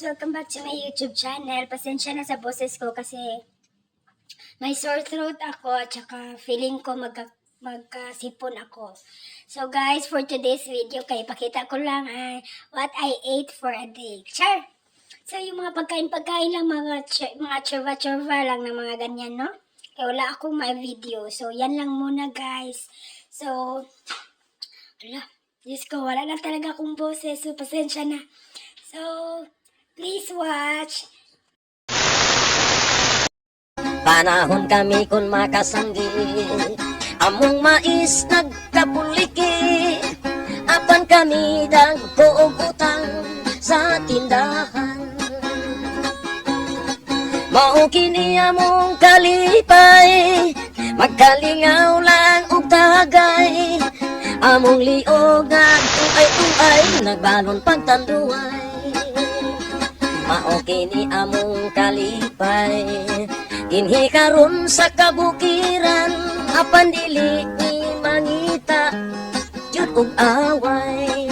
Welcome back to my YouTube channel. Pasensya na sa boses ko kasi may sore throat ako at saka feeling ko magkasipon ako. So guys, for today's video, kay pakita ko lang ay what I ate for a day. Char! So yung mga pagkain-pagkain lang, mga churva-churva lang ng mga ganyan, no? Kaya wala akong may video. So yan lang muna, guys. So, wala. Diyos ko, wala lang talaga akong boses. So pasensya na. So, please watch. Panahon kami kun makasanggi, among mais nagkapuliki. Apan kami dagko og utang sa tindahan. Mao kini among kalipay, magkalingaw lang og tagay. Among liog nagtuay-tuay, nagbalon pagtanduay. Mao kini among kalipay dinhi karon sa kabukiran, apan dili ni mangita jud og away.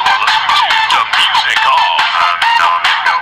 You're listening to the music of the Domingo.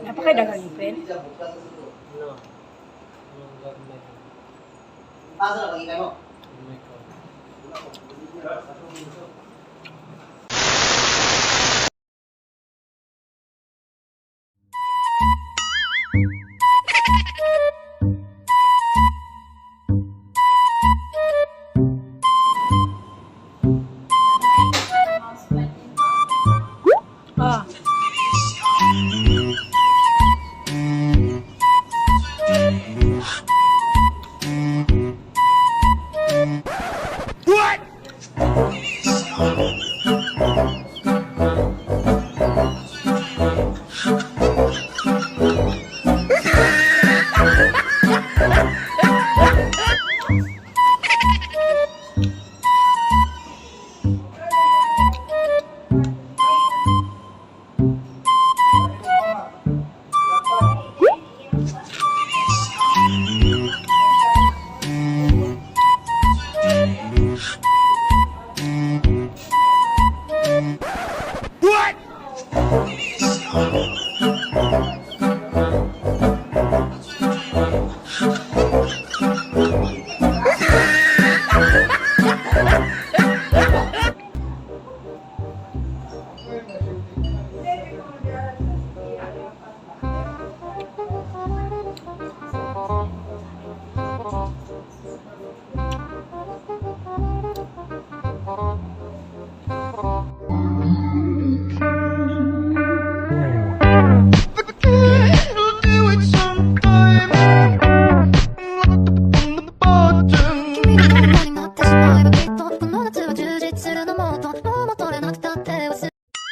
Napakadagang ipin. No. Anong gagawin? Asa na pagigay mo? Oh my God. Ah.